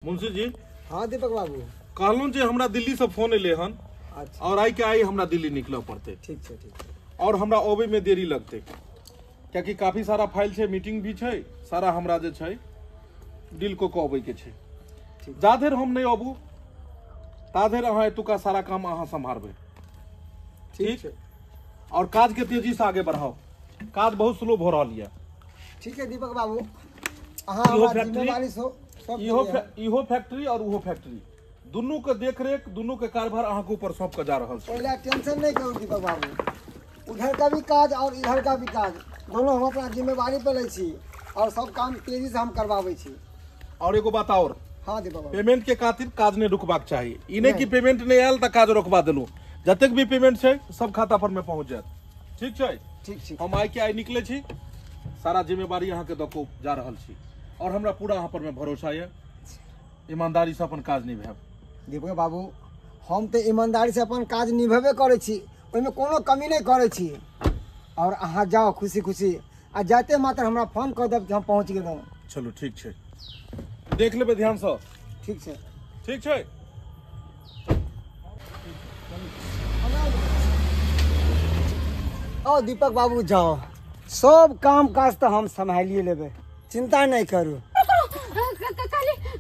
मुंशी जी। हाँ दीपक बाबू। कहलहुँ जे हमरा दिल्ली से फोन एले हन। अच्छा। और आई के आई हमरा दिल्ली निकल पड़ते। ठीक छै, ठीक छै। और हमरा अबै में देरी लगते कियाकि काफी सारा फाइल छै, मीटिंग भी छै, सारा हमरा जे छै डील को अबै के छै। जा धरि हम नहीं अबू ता धरि अहाँ एतुका सारा काम अहाँ सम्हारबै। ठीक छै। और काज के तेजी से आगे बढ़ाओ, काज बहुत स्लो भ रहल यऽ। ठीक है दीपक बाबू, अहाँ हमरा जिम्मेवारी सो सब इहो फैक्ट्री और उहो फैक्ट्री दुनू के देखरेख, दुनू के कारभार अहाँ के ऊपर सौंप के जा रहल छै। पहले टेंशन नहीं करू दीपक बाबू, उधर का भी काज और इधर का भी काज दोनों हम अपना जिम्मेवारी पे लै छी और सब काम तेजी से हम करवाबै छी। और एगो बात और। हाँ दीपक बाबू। पेमेंट के खातिर काज नहीं रुकबाक चाही। ई नहीं कि पेमेंट नहीं आयल त काज रोकबा देलू, जतेक भी पेमेंट छै सब खाता पर में पहुंच जायत। ठीक छै? ठीक छै। हम आई के आई निकले छी, सारा जिम्मेवारी अहाँ के दऽ कऽ जा रहल छी और हमरा पूरा अहाँ पर में भरोसा यऽ, ईमानदारी से अपन काज निभायब। दीपक बाबू, हम तऽ ईमानदारी से अपन काज निभेबे करै छी, ओहिमे कोनो कमी नहीं करै छी। और अहाँ जाओ खुशी खुशी, आ जाते मात्र हमरा फोन कऽ देब कि हम पहुँच गेलहुँ। चलू ठीक छै, देख लेबै ध्यान से। ठीक छै। ठीक छै। आओ दीपक बाबू जाओ, सब काम काज तऽ हम सम्हालिए लेबै, चिंता नहीं करू।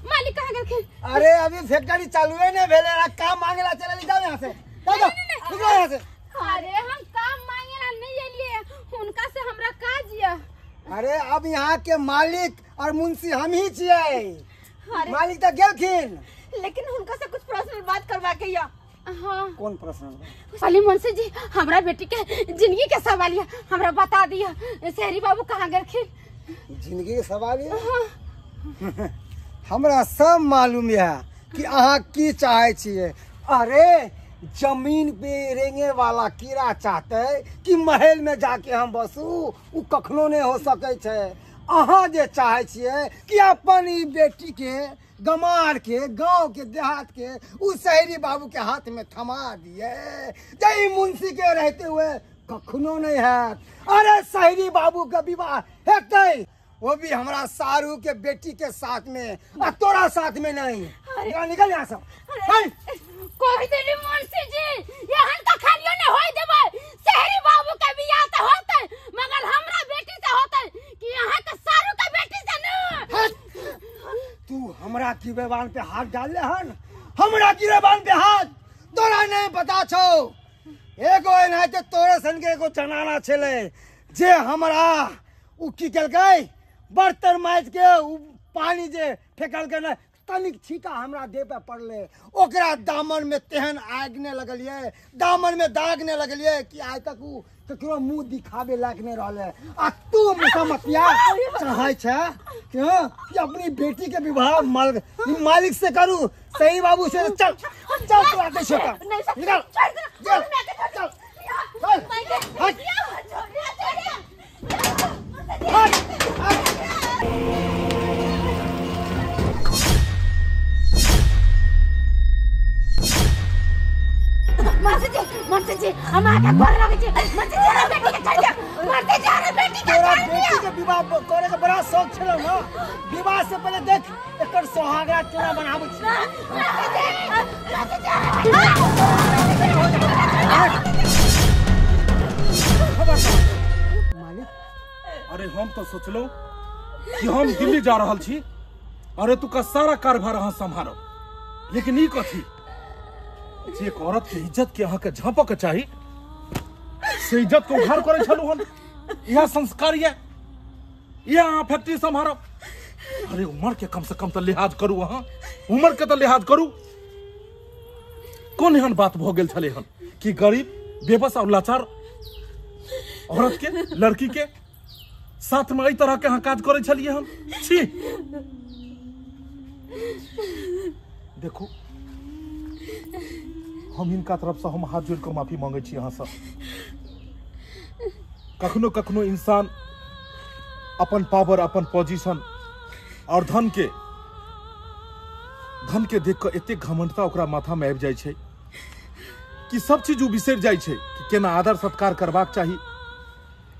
मालिक कहाँ गेलखिन? अरे अभी फैक्ट्री चालुए नहीं भेलै, काम मांगे ला चलली, जाओ यहाँ से, जाओ जाओ, निकलो यहाँ से। अरे हम काम मांगे ला नहीं एलिए, हुनका से हमरा काज ये। अरे अब यहाँ के मालिक और मुंशी हम ही छियै, मालिक तो गेलखिन, लेकिन हुनका से कुछ पर्सनल बात करवा के या। हाँ। कौन पर्सनल? साली मुंशी जी, हमरा बेटी के जिंदगी के सवाल ये हमरा बता दिया, शहरी बाबू कहाँ गेलखिन? जिंदगी के सवाल ये? हाँ। हमरा सब मालूम है कि अहाँ की चाहे छियै। अरे जमीन पे रेंगे वाला कीड़ा चाहते कि महल में जाके हम बसू, उ कखनो नहीं हो सके छै। अहाँ जे चाहे छियै कि अपन ई बेटी के गमार के गांव के देहात के उ शहरी बाबू के हाथ में थमा दिए, जय मुंशी के रहते हुए कखनो नहीं है। अरे शहरी बाबू के विवाह हेतै, वो भी हमरा सारू के बेटी के साथ में, आ तोरा साथ में नहीं। निकल यहाँ से। कोई देली मुंशी जी, एहन तो खालियो नहीं होय देबै। शहरी बाबू के बियाह त होतै, मगर हमरा बेटी से होतै कि यहाँ के सारू के बेटी से न। तू हमरा गिरेबान पे हाथ डाल ले हन, हमरा गिरेबान पे हाथ तोरा नहीं पता छौ। एगो एनाहिते तोरे सन के एगो जनाना छलै जे हमरा उ की केलकै, बर्तन माजि के उ पानी जे फेकलकै ने, तनिक छींटा हमरा देह पे पड़लै, ओकरा दामन में तेहन आगि नहि लगलियै, दामन में दाग नहि लगलियै कि आइ तक उ ककरो मुँह दिखाबे लायक नहि रहलै। आ तू मुसमतिया चाहै छै कि अपनी बेटी के विवाह मालिक से करू, सही बाबू से। चल चल तोरा दै छियौ, निकल चल चल हट हट। मुंशी जी, हम आके गोर लगै छी। मुंशी जी, हमरा बेटी के छोड़ दियौ। मुंशी जी, हमरा बेटी के तोरा छोड़ दियौ। बेटी के विवाह करे के बड़ा शौक छलौ न, विवाह से पहले देख एकर सोहागरा केना बनाबै छी। मालिक। अरे हम तो सोचलहुँ कि हम दिल्ली जा रहल छी, अरे तुका सारा कारभार अहाँ सम्हारब, लेकिन ई कथी जे एक औरत के इज्जत के अहाँ के झाँपऽ के चाही से इज्जत के उघार करै छलहुँ हन। इएह संस्कार ये, इएह अहाँ फैक्ट्री सम्हारब। अरे उम्र के कम से कम तऽ लिहाज करू, अहाँ उम्र के तऽ लिहाज करू। कोन एहन बात भऽ गेल छलै हन कि गरीब बेबस और लाचार औरत के लड़की के साथ में एहि तरह के अहाँ काज करै छलियै हन? छी देखू, हम हिनका तरफ से हम हाथ जोड़ के माफी मांगे छी अहाँ से। कखनो कखनो इंसान अपन पावर, अपन पोजीशन और धन के देख के एतेक घमंडता ओकरा माथा में आबि जाइ छै कि सब चीज उ बिसरि जाइ छै कि केना आदर सत्कार करबाक चाही,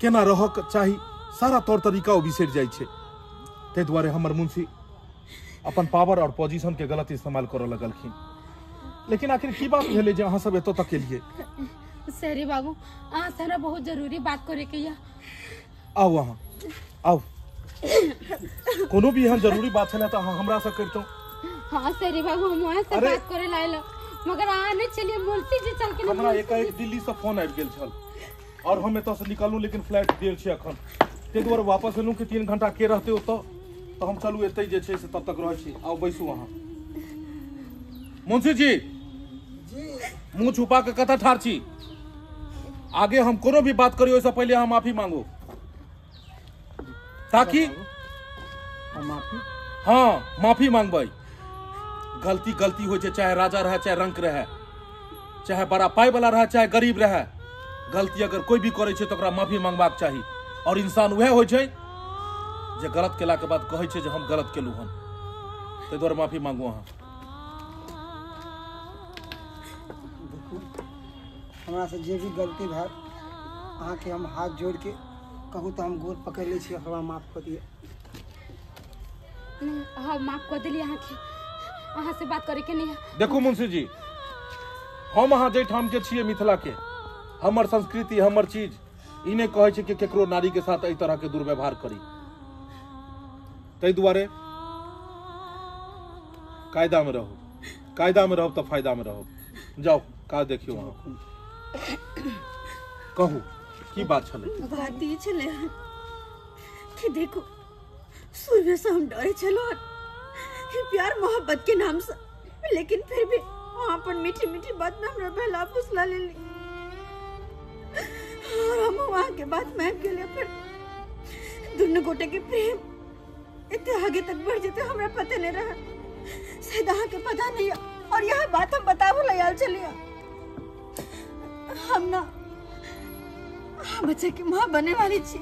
केना रहक चाही, सारा तौर तरीका ओ बिसरि जाइ छै। ताहि दुआरे हमर मुंशी अपन पावर और पोजीशन के गलत इस्तेमाल करऽ लगलखिन। लेकिन आखिर की बात भेलै जे अहाँ सब एतऽ तक एलियै? शहरी बाबू अहाँ से हमरा बहुत जरूरी बात करे के या। आउ अहाँ आउ, कोनो भी एहन जरूरी बात छलै तऽ अहाँ हमरा से करितहुँ। हाँ शहरी बाबू हम वहाँ से बात करे लायल, मगर अहाँ नहीं चलिए, मुंशी जी चल के। हमरा एकाएक दिल्ली से फोन आबि गेल छल और हम एतऽ से निकललहुँ, लेकिन फ्लाइट देर छै अखन, ताहि दुआरे वापस एलहुँ कि 3 घंटा के रहते ओतऽ, तऽ हम चलू एतै जे छै से तब तक रहै छी। आउ बैसू अहाँ। मुंशी जी मुँह छुपा के कतऽ ठाढ़ छी? आगे हम कोनो भी बात करी ओहिसँ पहिले अहाँ माफी मांगू, ताकि माफी। हाँ माफी मांगबै। गलती गलती होइ छै, चाहे राजा रहे चाहे रंक रहे, चाहे बड़ा पाई वाला रहे चाहे गरीब रहे, गलती अगर कोई भी करै छै तऽ ओकरा माफी मांगबाक चाही। और इंसान वएह होइ छै जे गलत केला के बाद कहै छै जे हम गलत केलहुँ हन, ताहि दुआरे माफी मांगू अहाँ। देखू हमरा से जे भी गलती भेल अहाँके हम हाथ जोड़ के कहू तऽ हम गोर पकड़ि लै छी, हमरा माफ कऽ दिअ। हाँ माफ कऽ देलियै अहाँके, अहाँ से बात करे के नहीं। देखू मुंशी जी, हम अहाँ जाहिठाम के छियै मिथिला के, हमर संस्कृति हमर चीज ई नहि कहै छै कि केकरो नारी के साथ एहि तरह के दुर्व्यवहार करी। ताहि दुआरे कायदा में रहू, कायदा में रहब तऽ फायदा में रहब। जाओ काज देखियौ अहाँ। कहू की बात छलै? बात ई छलै कि देखू शुरू से हम डरे छलहुँ प्यार मोहब्बत के नाम से, लेकिन फिर भी वहाँ पर मीठी मीठी बात में हमरा बहला फुसला लेली और हम वहाँ के बात में आबि गेलियै। फिर दुनू गोटे के प्रेम इतने आगे तक बढ़ जेते हमरा पता नहीं रहा, शायद अहाँ के पता नहीं है। और यह बात हम बताबो ला आयल छलियै, हम ना बच्चे के माँ बने वाली छी।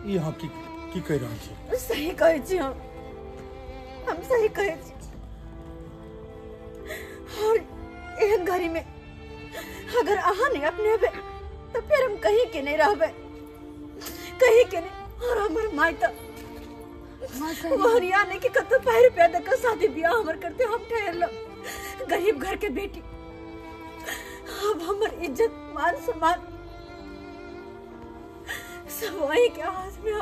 ई अहाँ की की कहि रहल छी? सही कहै छी, हम सही कहै छी। और एहन घड़ी में अगर अहाँ नहीं अपनेबै तो फिर हम कहीं के नहीं रहबै, कहीं के नहीं। और हमर माय तऽ हरियाणा के कतौ 5 रुपया दऽ कऽ शादी बियाह हमर करते, हम ठहरल गरीब घर के बेटी। अब हमर इज्जत मान सम्मान सब वही के हाथ में।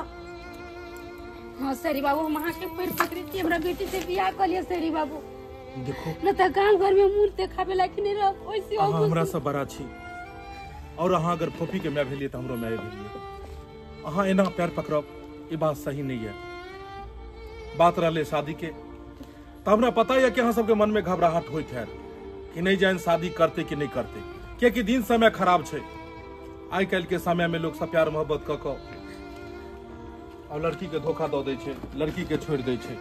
हाँ सरी बाबू हम अहाँ के पैर पकड़े छी, हमरा बेटी से बियाह कऽ लिअ सरी बाबू। देखो न तऽ गांव घर में मुंह देखाबे लायक नहीं रह। ओइसे अहाँ हमरा से बड़ा छी और अहाँ अगर फोफी के my भेलियै तऽ हमरो my भेलियै। अहाँ एना पैर पकड़ब ई बात सही नहीं है। बात रहले शादी के, तऽ हमरा पता यऽ कि अहाँ सबके मन में घबराहट होइत हैत कि नहीं जान शादी करते कि नहीं करते, कियाकि दिन समय खराब छै। आइ काल्हि के समय में लोग सब प्यार मोहब्बत कऽ कऽ और लड़की के धोखा दऽ दै छै, लड़की के छोड़ि दै छै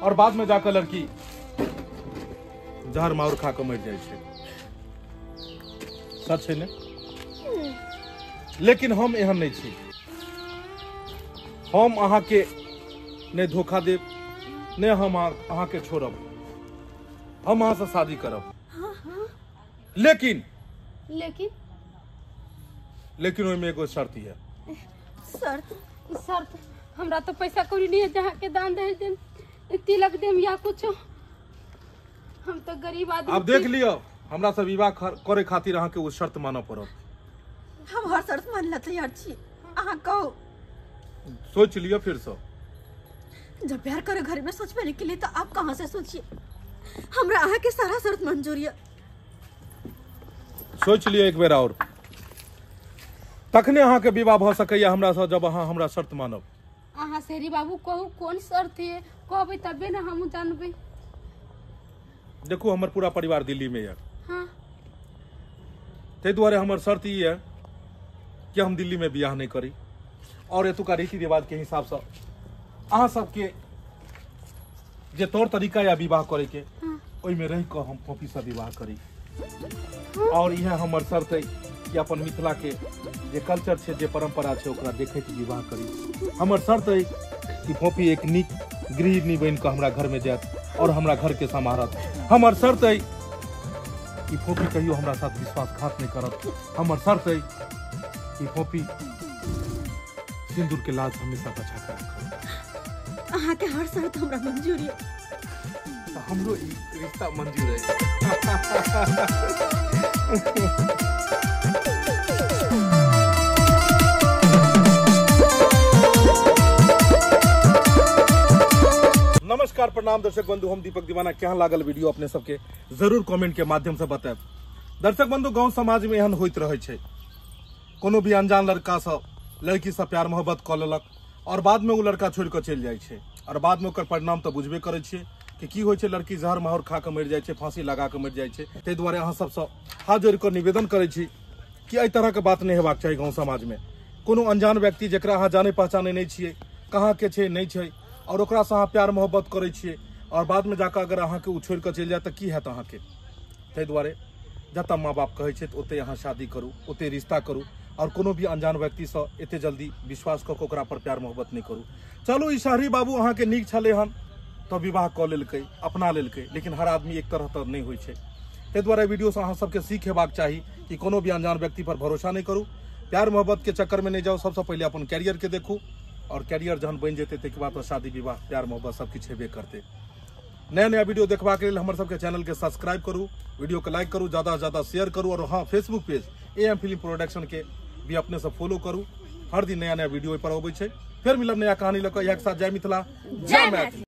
और बाद में जाकर लड़की जहर माउर खा कऽ मरि जाइ छै। सच है ने? लेकिन हम एहन नहीं छी। हम अहाँ के नहीं धोखा देब, नहीं हम अहाँ के छोड़ब, हम अहाँ से शादी करब। लेकिन लेकिन लेकिन ओहिमे एगो शर्त है। शर्त? शर्त हमरा तो पैसा कौड़ी नहीं है जहाँ के दान दहेज देम, तिलक देम या कुछ, हम तो गरीब आदमी। अब देख लियो, हमरा से विवाह करे खातिर अहाँ के वो शर्त मानऽ पड़त। हम हर शर्त मान ला तैयार छी, अहाँ कहू। सोच लियो फिर से। जब प्यार करे घर में सोचबे नहीं के लिए तो आप कहाँ से सोचिए। हमरा अहाँ के सारा शर्त मंजूर है। सोच लियो एक बेर और, तखने अहाँ के विवाह भऽ सकैया हमरा से, जब अहाँ हमरा शर्त मानब। अहाँ शेरी बाबू कहू कौन शर्त है, कहबै तबे ना हमहूँ जानबै। देखू हमर पूरा परिवार दिल्ली में है। हाँ। ताहि दुआरे हमर शर्त ई है कि हम दिल्ली में बियाह नहीं करी और एतुका रीति रिवाज के हिसाब से अहाँ सबके जे तौर तरीका या विवाह करे के, ओहिमे रहि कऽ हम फोफी से विवाह करी। और यह हमर शर्त है कि अपन मिथिला के जे कल्चर छै, जे परंपरा छै, ओकरा देखैत विवाह करी। हमर शर्त है कि फोफी एक नीक गृहिणी बनि कऽ हमरा घर में जायत और हमरा घर के सम्हारत। हमर शर्त है कि फोफी कहियो हमरा साथ विश्वासघात नहीं करत। हमर शर्त है कि फोफी सिंदूर के लाज हमेशा बचा के रखत। अहाँ के हर शर्त हमरा मंजूर है। तो हमरो ई रिश्ता मंजूर है। नमस्कार प्रणाम दर्शक बंधु, हम दीपक दीवाना। केहन लागल वीडियो अपने सबके जरूर कमेंट के माध्यम से बतायब। दर्शक बंधु, गांव समाज में एहन होइत रहै छै, कोनो भी अनजान लड़का से लड़की से प्यार मोहब्बत कऽ लेलक और बाद में वो लड़का छोड़ि कऽ चलि जाइ छै और बाद में ओकर परिणाम तऽ बुझबे करै छियै कि की होइ छै। लड़की जहर माहौर खा कऽ मरि जाइ छै, फांसी लगा कऽ मरि जाइ छै। ताहि दुआरे अहाँ सबसँ हाथ जोड़ि कऽ निवेदन करै छी कि एहि तरहके बात नहि हेबाक चाही गाँव समाजमे। कोनो अनजान व्यक्ति जकरा अहाँ जानै पहचानै नहि छियै, कहाँ के छै नहि छै, और ओकरासँ अहाँ प्यार मोहब्बत करै छियै और बादमे जाकऽ अगर अहाँके ओ छोड़ि कऽ चलि जाय तऽ की हैत अहाँके। ताहि दुआरे जतऽ माँ बाप कहै छै ओतहि अहाँ शादी करू, ओतहि रिश्ता करू और कोनो भी अनजान व्यक्तिसँ एते जल्दी विश्वास कऽ कऽ ओकरा पर प्यार मोहब्बत नहि करू। चलू, ई शहरी बाबू अहाँके नीक छलै हन तऽ विवाह कऽ लेलकै, अपना लेलकै, लेकिन हर आदमी एक तरह तऽ नहि होइ छै। ताहि दुआरे वीडियोसँ अहाँ सबके सीख हेबाक चाही कि कोनो भी अनजान व्यक्ति पर भरोसा नहि करू, प्यार मोहब्बत के चक्कर में नहीं जाओ। सबसे पहले अपन कैरियर के देखू और कैरियर जहन बनि जेतै ताहिके बाद तो शादी विवाह प्यार मोहब्बत सब किछु हेबे करतै। नया नया वीडियो देखबाक लेल हमर सबके चैनल के सब्सक्राइब करू, वीडियो के लाइक करू, ज्यादा से ज्यादा शेयर करू और हाँ, Facebook page AM film production के भी अपने सब फॉलो करू। हर दिन नया नया वीडियो पर अबै छै। फिर मिलब नया कहानी लऽ कऽ। इएह के साथ जय मिथिला, जय मैथिली।